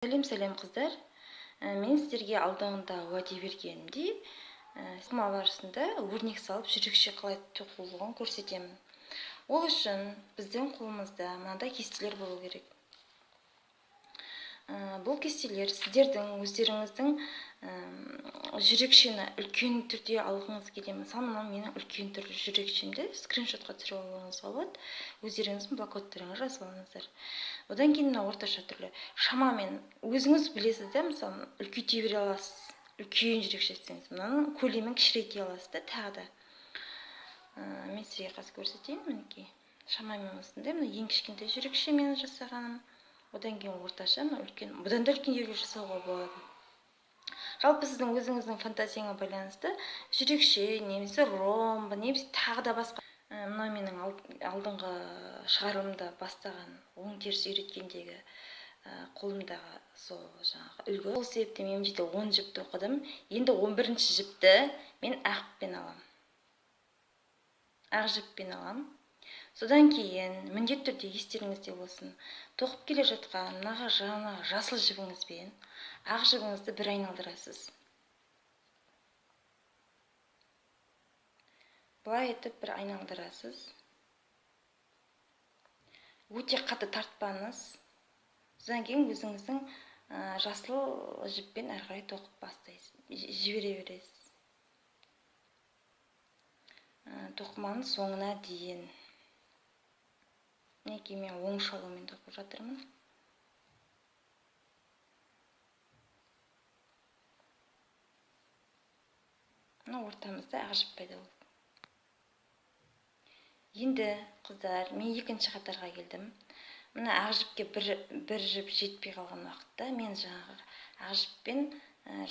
Сәлем, сәлем, қыздар! Мен сіздерге алдында уәде бергенімдей, тоқыма барысында өрнек салып, жүрекше қалай тоқылуын көрсетемін. Ол үшін біздің қолымызда мынандай кестелер болу керек. Бұл кестелер сіздердің өздеріңіздің жүрекшені үлкен түрде алғыңыз келе ме? Мысалы, мынау менің үлкен түрлі жүрекшемді скриншотқа түсіріп алуыңызға болады, өздеріңіздің блокноттарыңызға жазып алыңыздар. Одан кейін мына орташа түрлі, шамамен өзіңіз білесіз да, мысалы, үлкейте бере аласыз, үлкен жүрекше істесеңіз, мынаның көлемін кішірейте аласыз да. Тағы да мен сізге қазір көрсетейін. Мінекей, шамамен осындай. Мына ең кішкентай жүрекше менің жасағаным, одан кейін орташа, мына үлкен, бұдан да үлкен жасауға болады. Жалпы сіздің өзіңіздің фантазияңа байланысты жүрекше немесе ромб немесе тағы да басқа. Мына менің алдыңғы шығарылымда бастаған оң теріс үйреткендегі қолымдағы сол жаңағы үлгі. Сол себептен мен мына жерде 10 жіп тоқыдым. Енді 11 жіпті мен ақпен аламын, ақ жіппен аламын. Содан кейін міндетті түрде естеріңізде болсын, тоқып келе жатқан мынаға жаңағы жасыл жібіңізбен ақ жібіңізді бір айналдырасыз. Былай етіп бір айналдырасыз. Өте қатты тартпаңыз. Содан кейін өзіңіздің жасыл жіппен әрі қарай тоқып бастайсыз, жібере бересіз. Тоқыманың соңына дейін. Мінекей, мен оң шалумен тоқып жатырмын. Мына ортамызда ақ жіп пайда болды. Енді, қыздар, мен екінші қатарға келдім. Мына ақ жіпке бір жіп жетпей қалған уақытта мен жаңағы ақ жіп пен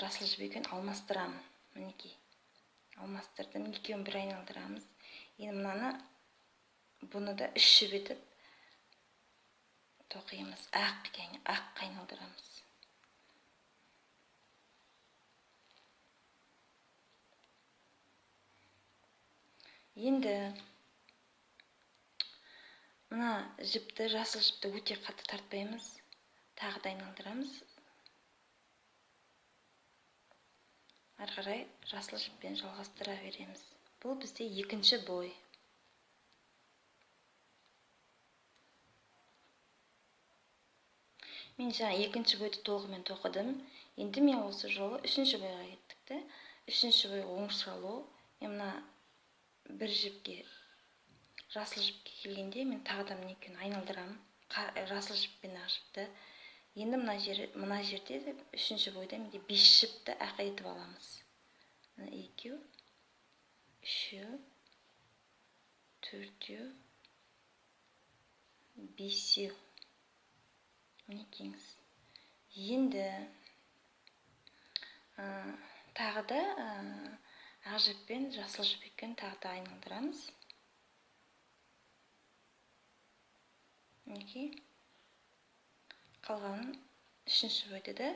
жасыл жіп екеуін алмастырамын. Мінекей, алмастырдым, екеуін бір айналдырамыз. Енді бұны да үш жіп етіп тоқимыз, ақ, яғни аққа айналдырамыз. Енді мына жіпті, жасыл жіпті өте қатты тартпаймыз, тағы да айналдырамыз. Ары қарай жасыл жіппен жалғастыра береміз. Бұл бізде екінші бой. Мен жаңа екінші бойды толығымен тоқыдым. Енді мен осы жолы үшінші бойға кеттік те. Үшінші бой оң шалу. Мен мына бір жіпке, жасыл жіпке келгенде мен тағы да мына екеуін айналдырамын. Жасыл жіп пен ақ жіпті. Енді мына жерде де үшінші бойда менде 5 жіпті ақ етіп аламыз. Мына екеу, үшеу, төртеу, бесеу. Мінекейіңіз. Енді тағы да ақ жіп пен жасыл жіп екеуін тағы да айналдырамыз. Мінекей, қалғанын үшінші бойда да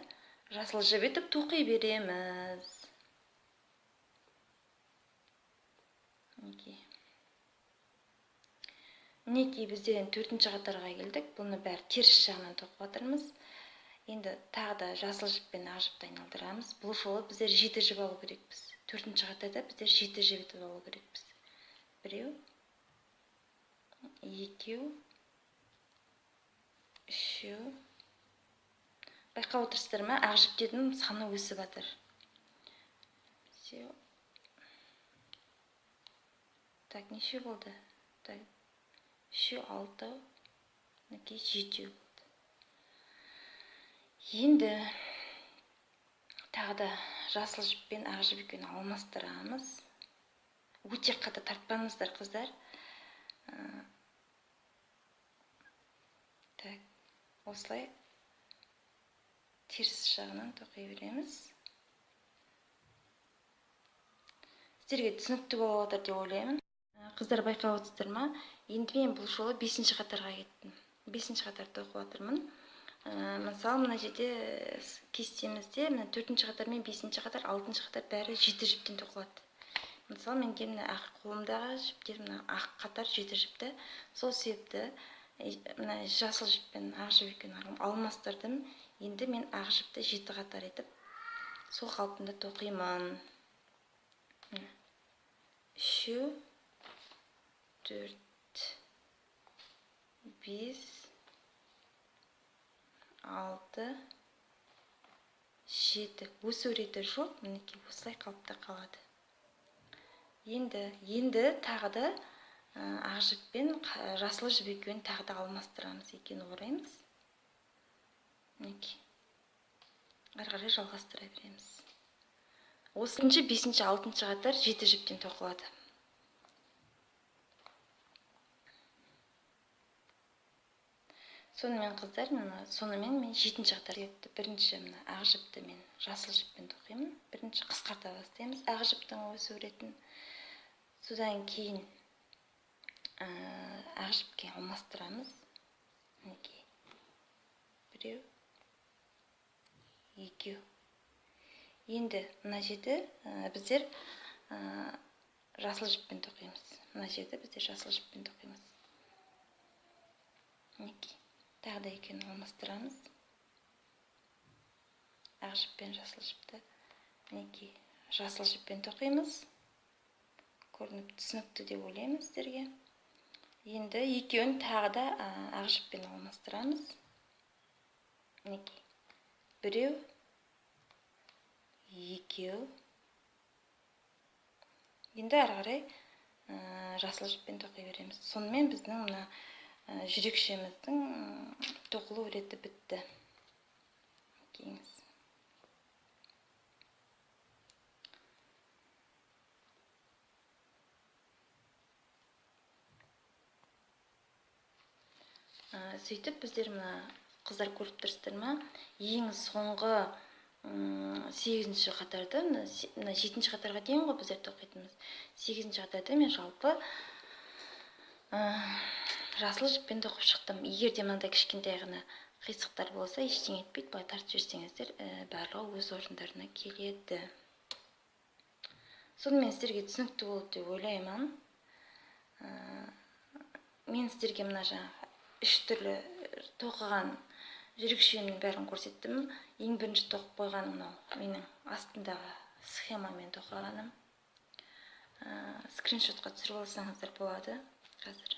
жасыл жіп етіп тоқи береміз. Мінекей. Мінекей, біздер енді төртінші қатарға келдік. Бұны бәрі теріс жағынан тоқып жатырмыз. Енді тағы да жасыл жіп пен ақ жіпті айналдырамыз. Бұл жолы біздер 7 жіп алу керекпіз. Төртінші қатарда біздер 7 жіп етіп алу керекпіз. Біреу, екеу, үшеу. Байқап отырсыздар ма? Ақ жіптердің саны өсіп жатыр. Бесеу. Так, неше болды? Так, үшеу, алтау, мінекей жетеу болды. Енді тағы да жасыл жіп пен ақ жіп екеуін алмастырамыз. Өте қатты тартпаңыздар, қыздар. Так, осылай теріс жағынан тоқи береміз. Сіздерге түсінікті болып жатыр деп ойлаймын. Қыздар, байқап отырсыздар ма? Енді мен бұл жолы бесінші қатарға кеттім. Бесінші қатарды тоқып жатырмын. Мысалы, мына жерде кестемізде мына төртінші қатар мен бесінші қатар, алтыншы қатар бәрі 7 жіптен тоқылады. Мысалы, менде мына ақ қолымдағы жіптер, мына ақ қатар 7 жіпті. Сол себепті мына жасыл жіп пен ақ жіп екеуін алмастырдым. Енді мен ақ жіпті 7 қатар етіп сол қалпында тоқимын. 3, 4, 5, 6, 7. Өсу реті жоқ, мінекей осылай қалыпта қалады. Енді тағы да ақ жіп пен жасыл жіп екеуін тағы да алмастырамыз, екеуін ораймыз. Мінекей. Ары қарай жалғастыра береміз. Осыншы 5-ші, 6-шы қатар 7 жіптен тоқылады. Сонымен қыздар, мына сонымен мен 7-ші қатар етті. Бірінші мына ақ жіпті мен жасыл жіппен тоқимын. Бірінші қысқарта бастаймыз ақ жіптің өсу ретін. Содан кейін ақ жіпке алмастырамыз. Мінекей. Біреу, екеу. Енді мына жерде біздер жасыл жіппен тоқимыз. Мына жерде біздер жасыл жіппен тоқимыз. Мінекей. Тағы да екеуін алмастырамыз. Ақ жіп пен жасыл жіпті. Мінекей, жасыл жіппен тоқимыз. Көрініп түсінікті деп ойлаймын сіздерге. Енді екеуін тағы да ақ жіппен алмастырамыз. Мінекей. Біреу, екеу. Енді ары қарай жасыл жіппен тоқи береміз. Сонымен біздің мына жүрекшеміздің тоқылу реті бітті. Мінекейіңіз. Сөйтіп біздер мына қыздар көріп тұрсыздар ма? Ең соңғы 8-ші қатарда, мына 7-ші қатарға дейін ғой біздер тоқитынымыз. 8-ші қатарда мен жалпы жасыл жіппен тоқып шықтым. Егер де мынандай кішкентай ғана қисықтар болса, ештеңе етпейді, былай тартып жіберсеңіздер, барлығы өз орындарына келеді. Сонымен сіздерге түсінікті болды деп ойлаймын. Мен сіздерге мына жаңағы үш түрлі тоқыған жүрекшенің бәрін көрсеттім. Ең бірінші тоқып қойғаным мынау менің астындағы схемамен тоқығаным. Скриншотқа түсіріп алсаңыздар болады қазір.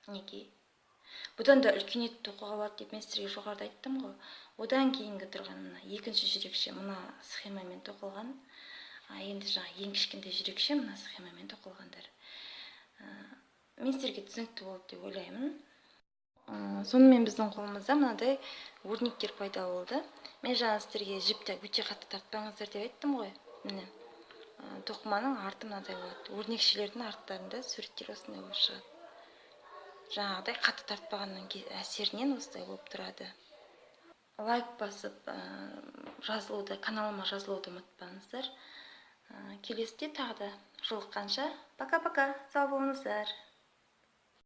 Мінекей. Бұдан да үлкен етіп тоқуға болады деп мен сіздерге жоғарыда айттым ғой. Одан кейінгі тұрған мына екінші жүрекше мына схемамен тоқылған. Енді жаңа ең кішкентай жүрекше мына схемамен тоқылғандар. Мен сіздерге түсінікті болды деп ойлаймын. Сонымен біздің қолымызда мынадай өрнектер пайда болды. Мен жаңа сіздерге жіпті өте қатты тартпаңыздар деп айттым ғой. Міне, тоқыманың арты мынадай болады. Өрнекшелердің арттарында суреттер осындай болып шығады. Жаңағыдай қатты тартпағанның әсерінен осындай болып тұрады. Лайк басып, жазылуды, каналыма жазылуды ұмытпаңыздар. Келесіде тағы да жолыққанша, пока-пока, сау болыңыздар.